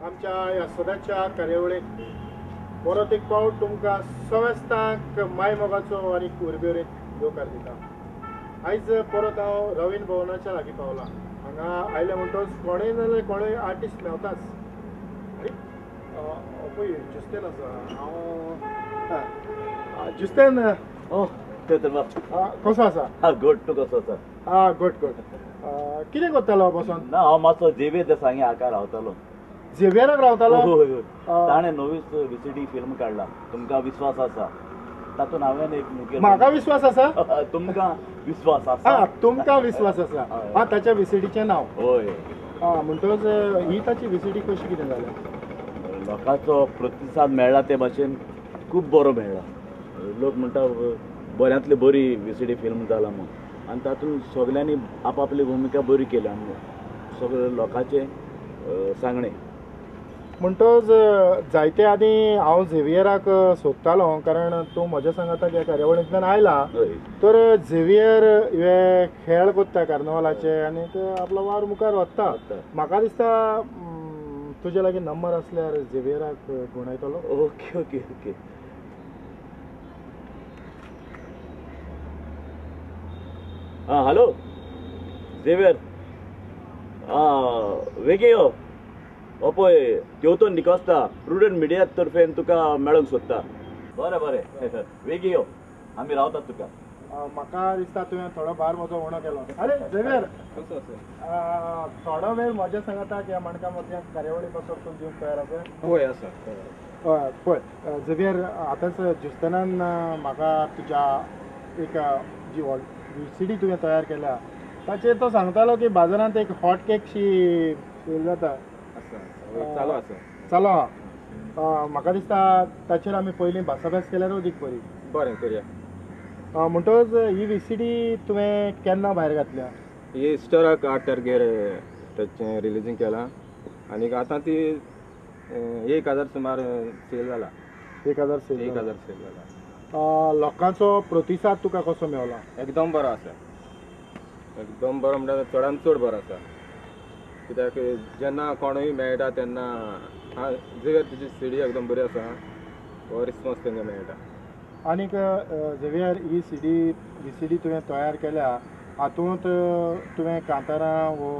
आमच्या ह्या सदांच्या कार्यावळीक परत एक पावट तुमकां सवेस्तांक मायमोगाचो आनी उर्बेरीत येवकार दिता. आयज परत हांव रवींद्र भवनाच्या लागीं पावलां. हांगा आयलें म्हणटच कोणूय नाजाल्यार कोणूय आर्टिस्ट मेवताच. आनी पळय जुस्तेन आसा. हांव जुस्तेन कसो आसा? गुड. तूं कसो आसा? आं गुड गुड. कितें करतालो बसोन? ना हांव मातसो झेवियर देसाय हाका रावतालो. झेवियराक रावतालो? हय. ताणें नवीच व्हीसीडी फिल्म काडला, तुमकां विस्वास आसा. तातूंत हांवें एक मुखेल. म्हाका विस्वास आसा? तुमकां विस्वास आसा? तुमकां विस्वास आसा. आं, ताच्या व्हीसीडीचें नांव? हय. आं, म्हणटकच ही ताची व्हीसीडी कशी कितें जाल्या? लोकांचो प्रतिसाद मेळ्ळा ते भाशेन खूब बरो मेळ्ळा. लोक म्हणटा बऱ्यांतली बरी व्हीसीडी फिल्म जाला म्हूण. आनी तातूंत सगल्यांनी आपआपली भुमिका बरी केल्या सगळे लोकांचें सांगणें. म्हणटच जायते आदीं हांव झेवियराक सोदतालो, कारण तूं म्हज्या सांगाताक ह्या कार्यावळींतल्यान आयला तर झेवियर हे खेळ करता कार्नवालाचे आनी ते आपलो वावर मुखार व्हरता. म्हाका दिसता तुजे लागीं नंबर आसल्यार झेवियराक गुणायतलो. Okay okay okay. आं हॅलो झेवियर, आं वेगीं यो. हो पळय तेवतोन निकोस्ता प्रुडंट मिडिया तर्फेन तुका मेळोंक सोदता. बरें बरें, वेगीं यो, आमी रावतात तुका. म्हाका दिसता तुवें थोडो भार म्हजो उणो केलो. अरे झेवियर, कसो आसा? थोडो वेळ म्हज्या सांगाताक ह्या माणका मदल्या कार्यावळी पासत तूं दिवंक तयार आसा? हय आसा. हय पळय झेवियर, आतांच जुस्तेनान म्हाका तुज्या एक जी व्हीसीडी तुवें तयार केल्या ताचेर तो सांगतालो की बाजारांत एक हॉट केकशी सेल जाता. चालू आसा? चालू आहा. म्हाका दिसता ताचेर आमी पयलीं भासाभास केल्यार अदीक बरी. बरें करुया. म्हणटकच ही व्हीसीडी तुवें केन्ना भायर घातल्या? ही इस्टराक 8 तारखेर ताचें रिलिजींग केलां आनी आतां ती 1000 सुमार सेल जाला. 1000 सेल? 1000 सेल जाला. लोकांचो प्रतिसाद तुका कसो मेवला? एकदम बरो आसा. एकदम बरो म्हणल्यार चडान चड बरो आसा. कित्याक जेन्ना कोणूय मेळटा तेन्ना झेवियर तुजी सीडी एकदम बरी आसा, हो रिस्पोन्स तांकां मेळटा. आनीक झेवियर, ही सीडी व्हीसीडी तुवें तयार केल्या हातूंत तुवें कांतारां वो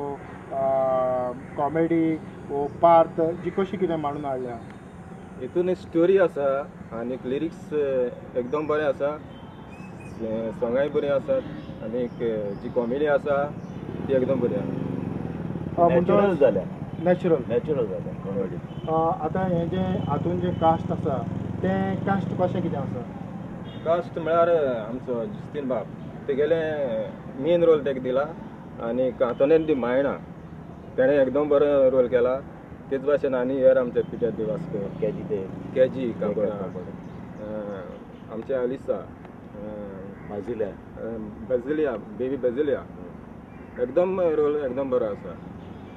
कॉमेडी वो पार्त जी कशी कितें मांडून हाडल्या? हितून स्टोरी आसा आनीक लिरिक्स एकदम बरें आसा, सोंगाय बरीं आसात आनीक जी कॉमेडी आसा ती एकदम बरी आसा. नॅचरल जाल्या. नॅचरल नॅचरल जाल्या कॉमेडी. आतां हें जें हातूंत जें कास्ट आसा तें कास्ट कशें कितें आसा? कास्ट म्हळ्यार आमचो जुस्तीन बाब तेगेलें मेन रोल तेका दिला आनीक आंतोनेत दी मायणा तेणें एकदम बरो रोल केला. तेच भाशेन आनी हेर आमचे पिटर दी वास्को, केजी काकोडा, आमचे अलिसा, बाजिलिया, बेजिलिया, बेबी बेजिलिया, एकदम रोल एकदम बरो आसा.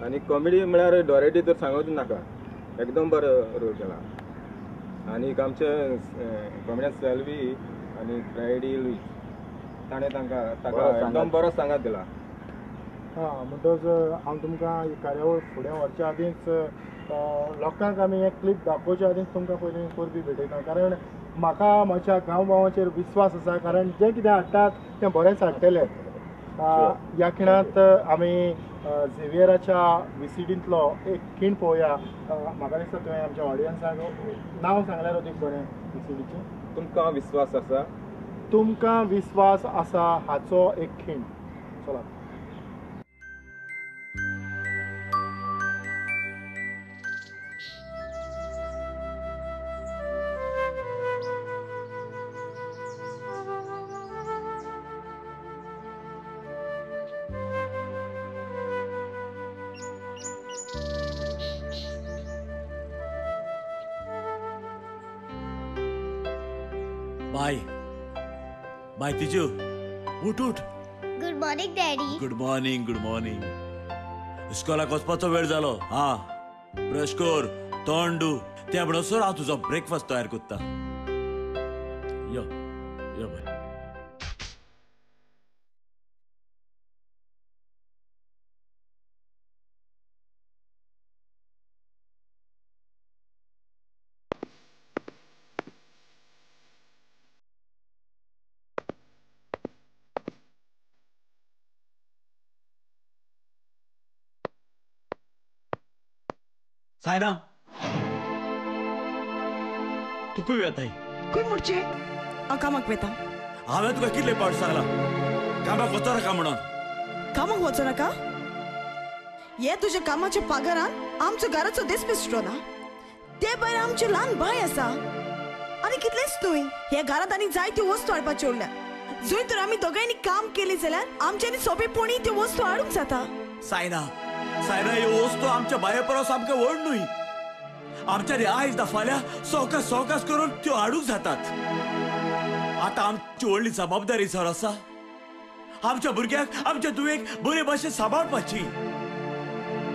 आनी कॉमेडी म्हळ्यार डॉरेटी तर सांगूच नाका, एकदम बरो रोल केला. आनीक आमचे कॉमेडियन सेल्वी आनी फ्रायडी लुईस ताणें तांकां ताका एकदम बरो सांगात दिला. हां, म्हणटकच हांव तुमकां ही कार्यावळ फुडें व्हरच्या आदींच लोकांक आमी हे क्लिप दाखोवच्या आदींच तुमकां पयलीं परबीं भेटयता, कारण म्हाका म्हज्या गांव भावाचेर विस्वास आसा, कारण जें कितें हाडटात तें बरेंच हाडटलें. ह्या खिणांत आमी झेवियराच्या व्हीसीडींतलो एक खीण पळोवया. म्हाका दिसता तुवें आमच्या ऑडियन्साक नांव सांगल्यार अदीक बरें व्हीसीडीचें. तुमकां विस्वास आसा? तुमकां विस्वास आसा हाचो एक खीण. चला. बाय बाय तिजू, उठ उठ. Good morning daddy. Good morning. Good morning. इस्कॉलाक वचपाचो वेळ जालो. हा, ब्रश कर, तोंड धू, त्या म्हणसर हांव तुजो ब्रेकफास्ट तयार करता. यो यो बाय. सायना तूं खंय वेताय? खंय म्हणचे? हांव कामाक वेता. हांवें तुका कितले पावट सांगलां कामाक वचो नाका म्हणून. कामाक वचो नाका? हे तुज्या कामाच्या पगारान आमचो घराचो दीस पिसटो ना. ते भायर आमचें ल्हान बाय आसा आनी कितलेंच न्हय, ह्या घरांत आनी जायत्यो वस्तू हाडपाच्यो उरल्या. जंय तर आमी दोगांयनी काम केलें जाल्यार आमच्यांनी सोंपेपणी त्यो वस्तू हाडूंक जाता. सायना, सायना, ह्यो वस्तू आमच्या बाये परस आमकां व्हड न्हय. आमच्यानी आयज ना फाल्यां सवकास सवकास करून त्यो हाडूंक जातात. आतां आमची व्हडली जबाबदारी जावन आसा आमच्या भुरग्यांक, आमच्या धुवेक बरे भाशेन सांबाळपाची.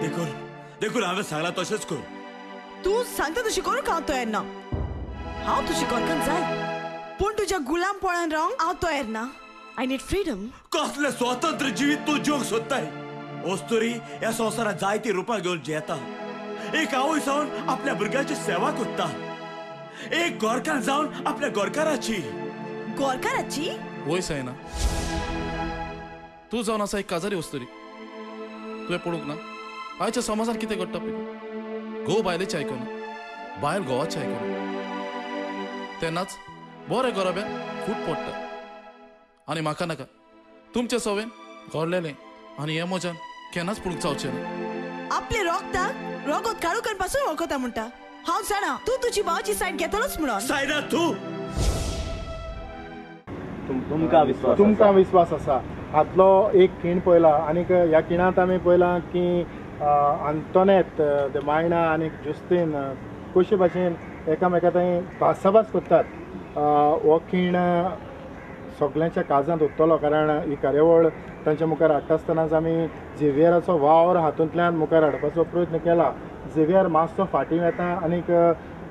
देखून देखून हांवें सांगलां तशेंच कर. तूं सांगता तशें करूंक हांव तयार ना. हांव तुजी घरकान्न जाय, पूण तुज्या गुलामपणान रावंक हांव तयार ना. I need freedom. कसलें स्वतंत्र जिवीत तूं जिवंक सोदताय? अस्तुरी ह्या संवसारांत जायती रुपां घेवन जियेता. एक आवय जावन आपल्या भुरग्याची सेवा करता, एक गोरकार जावन आपल्या गोरकाराची. गोरकाराची? वय सायना, तूं जावन आसा एक काजारी अस्तुरी. तुवें पळोवंक ना आयच्या समाजान कितें घडटा पळय. घोव बायलेचें आयकना, बायल घोवाचें आयकना. तेन्नाच बरें घराब्यांत फूट पडटा. आनी म्हाका नाका तुमचे सवेन घडलेलें आनी हें म्हज्यान केन्नाच पळोवंक जावचें ना. आपले रोगताक रोगत काळोखान पासून वळखता म्हणटा. हांव जाणा तूं तुजी भावाची सायड घेतलोच म्हणून. सायना तूं तुमकां विस्वास, तुमकां विस्वास आसा. हातलो एक खीण पळयला आनीक ह्या खिणांत आमी पळयलां की आंतोनेत the मायणा आनी जुस्तीन कशे भाशेन एकामेका थंय भासाभास करतात. हो खीण सगल्यांच्या काळजांत उरतलो, कारण ही कार्यावळ तांच्या मुखार हाडटा आसतनाच आमी झेवियराचो वावर हातूंतल्यान मुखार हाडपाचो प्रयत्न केला. झेवियर मातसो फाटीं वेता आनीक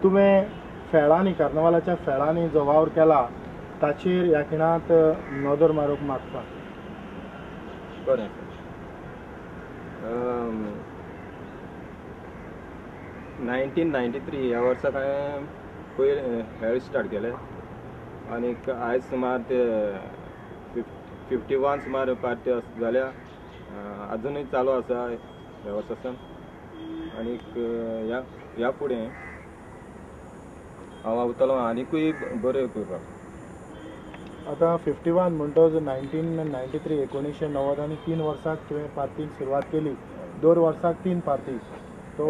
तुवें फेळांनी, कार्नवालाच्या फेळांनी जो वावर केला ताचेर ह्या खिणांत नदर मारूंक मागता. बरें, 1993 ह्या वर्साक हांवें पयर हेळ स्टार्ट केलें आनीक आयज सुमार ते 51 सुमार पार्टी जाल्या, आजुनूय चालू आसा ह्या वर्सा सावन. आनीक ह्या फुडें हांव वावुरतलो आनिकूय बरें करपाक. आतां 51 म्हणटच 1993 1993 वर्साक तुवें पार्टीक सुरवात केली. दर वर्साक 3 पार्टी, तो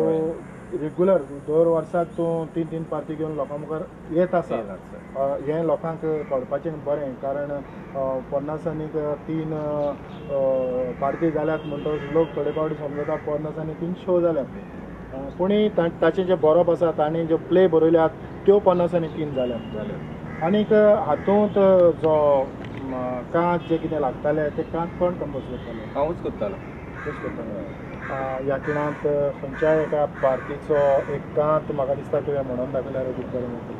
रेगुलर दर वर्साक तूं 3-3 पार्टी घेवन लोकां मुखार येत आसा. हें लोकांक कळपाचें बरें, कारण 50 आनीक 3 पार्टी जाल्यात म्हणटच लोक थोडे फावटी समजता 50 आनी 3 शो जाल्यात. पूण ताचें जें बरोवप आसा, ताणें ज्यो प्ले बरयल्यात त्यो 50 आनी 3 जाल्यात. आनीक हातूंत जो कांत जें कितें लागतालें तें कांत कोण कंपोज करतालो? हांवूच करतालो. तूंच करतालो. ह्या खिणांत खंयच्याय एका पार्टीचो एक कांत म्हाका दिसता तुवें म्हणून दाखयल्यार खूब बरें म्हणटा.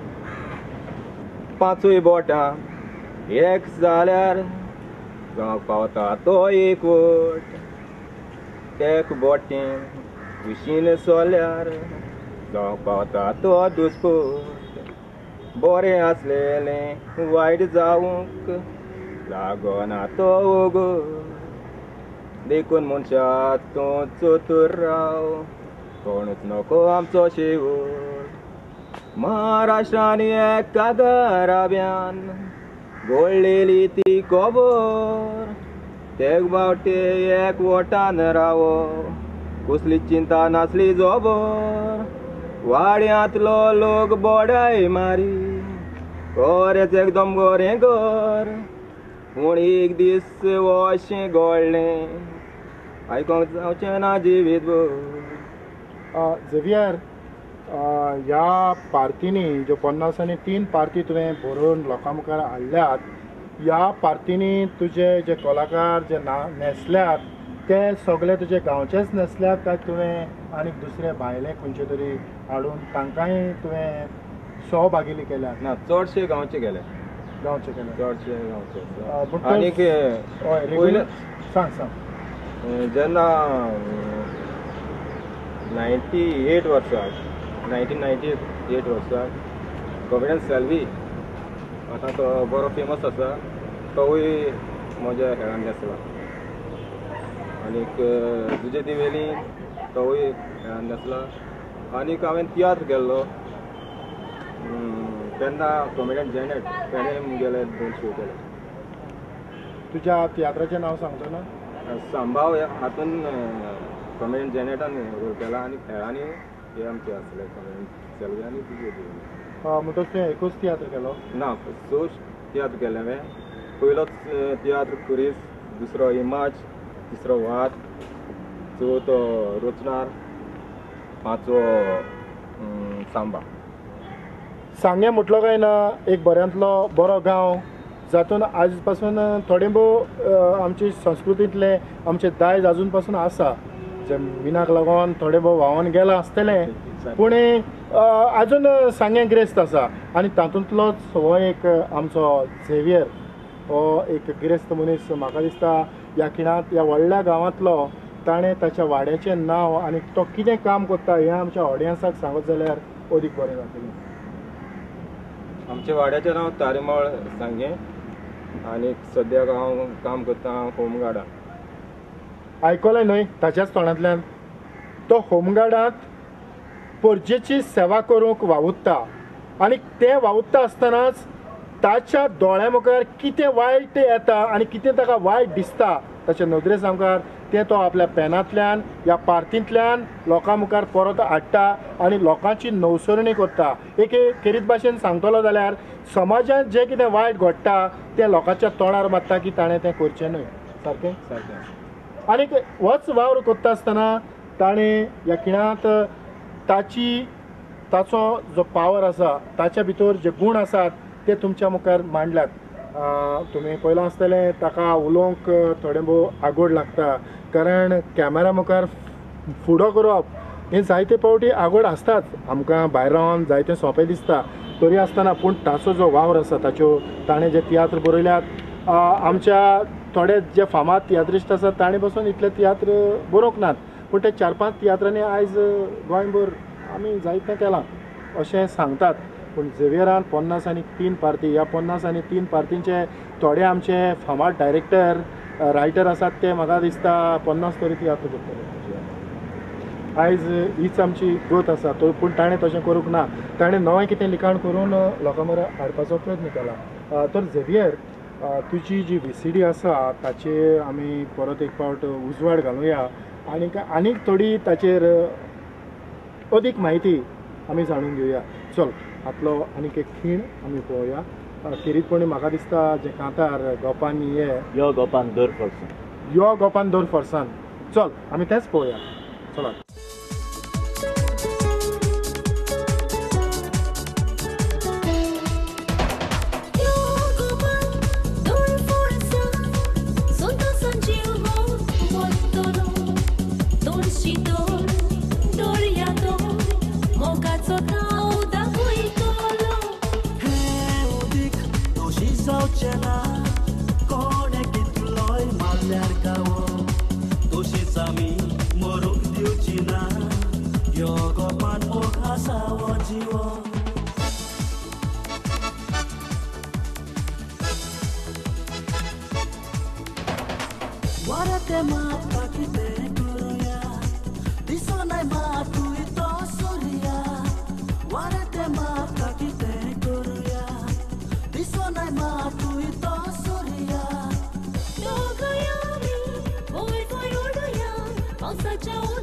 5 बोटां एक जाल्यार जावंक पावता तो एक वोट, एक बोटीन कुशीन सोल्यार जावंक पावता तो दुस्पोट. बरें आसलेलें वायट जावंक लागना तो वोगोट, देखून मनशा तूं चतूर राव, कोणूच नको आमचो शेवट. महाराष्ट्रान एका घराब्यान घोळलेली ती खबर, ते बावटे एक वटान रावो, कसली चिंता नासली जोबर. वाड्यांतलो लोक बोडाय मारी, खरेंच एकदम गोरें घर, पूण एक दीस अशें घडलें आयकोंक जावचें ना जिवीत भर. झेवियर, ह्या पार्टींनी ज्यो 50 आनी 3 पार्टी तुवें बरोवन लोकां मुखार हाडल्यात, ह्या पार्टींनी तुजे जे कलाकार जे न्हेसल्यात ते सगळे तुजे गांवचेच न्हेसल्यात काय तुवें आनीक दुसरे भायले खंयचे तरी हाडून तांकांय तुवें सहभागिली केल्यात? ना, चडशे गांवचे केले. गांवचे केले, चडशे गांवचे. आनीक हय, सांग सांग. जेन्ना 98 वर्साक, 1998 वर्साक कॉमेडियन सेल्वी, आतां तो बरो फेमस आसा, तोवूय म्हज्या खेळान न्हेसला. आनीक जुजे दिवेली तोवूय खेळान न्हेसला. आनीक हांवें तियात्र केल्लो तेन्ना कॉमेडियन जेनेट तेणें मुगेले 2 शो केले. तुज्या तियात्राचें नांव सांगतो ना? सांबाव हातून कॉमेडियन जेनेटान रोल केला आनी खेळांनी हे आमचे आसले कॉमेडियन सेल्वी आनी तुजे. म्हणटच तुवें एकूच तियात्र केलो? ना, 6 तियात्र केले हांवें. पयलो तियात्र खुरीस, दुसरो इमाज, तिसरो वाद, चवथो रोचणार, पांचवो सांबा. सांगें म्हटलो काय ना एक बऱ्यांतलो बरो गांव जातून आज पासून थोडे भोव आमची संस्कृतींतलें आमचें दायज आजून पासून आसा, जे मिनाक लागून थोडे भोव व्हांवन गेलां आसतलें, पूण आजून सांगें गिरेस्त आसा. आनी तातूंतलोच हो एक आमचो झेवियर हो एक गिरेस्त मनीस. म्हाका दिसता ह्या खिणांत ह्या व्हडल्या गांवांतलो ताणें ताच्या वाड्याचें नांव आनी तो कितें काम करता हें आमच्या ऑडियन्साक सांगत जाल्यार अदीक बरें जातलें. आमच्या वाड्याचें नांव तारेमळ सांगें आनी सद्याक हांव काम करता होमगार्डान. आयकलें न्हय ताच्याच तोंडांतल्यान, तो होमगार्डांत परजेची सेवा करूंक वावुरता आनी तें वावुरता आसतनाच ताच्या दोळ्या मुखार कितें वायट येता आनी कितें ताका वायट दिसता ताच्या नदरे सामकार तें तो आपल्या पेनांतल्यान ह्या पार्तींतल्यान लोकां मुखार परत हाडटा आनी लोकांची नवसरणी करता. एक खेरीत भाशेन सांगतलो जाल्यार समाजांत जें कितें वायट घडटा तें लोकांच्या तोंडार मारता की ताणें तें करचें न्हय. सारकें सारकें. आनीक होच वावर करता आसतना ताणें ह्या खिणांत ताची ताचो जो पावर आसा ताच्या भितर जे गूण आसात ते तुमच्या मुखार मांडल्यात. तुमी पळयलां आसतलें ताका उलोवंक थोडें भोव आगोड लागता, कारण कॅमेरा मुखार फुडो करप हें जायते फावटी आगोड आसताच. आमकां भायर रावन जायतें सोंपें दिसता तरी आसतना पूण ताचो जो वावर आसा ताच्यो ताणें जे तियात्र बरयल्यात आमच्या थोडे जे फामाद तियात्रिस्ट आसात ताणें पसून इतले तियात्र बरोवंक नात, पूण ते 4-5 तियात्रांनी आयज गोंयभर आमी जायतें केलां अशें सांगतात. पूण झेवियरान 53 पार्ती, ह्या 53 पार्तींचे थोडे आमचे फामाद डायरेक्टर रायटर आसात ते म्हाका दिसता 50 तरी तियात्र करतले. आयज हीच आमची ग्रोथ आसा. तो पूण ताणें तशें करूंक ना, ताणें नवें कितें लिखाण करून लोकां मुखार हाडपाचो प्रयत्न केला. तर झेवियर, तुजी जी VCD आसा ताचेर आमी परत एक फावट उजवाड घालुया आनीक आनीक थोडी ताचेर अदीक म्हायती आमी जाणून घेवया. चल हातलो आनीक एक खीण आमी पळोवया. खेरीतपणी म्हाका दिसता जे कांतार गोपान ये यो गोपान दर फोर्सान, यो गोपान दर फोर्सान, चल आमी तेंच पळोवया. चलात. Such a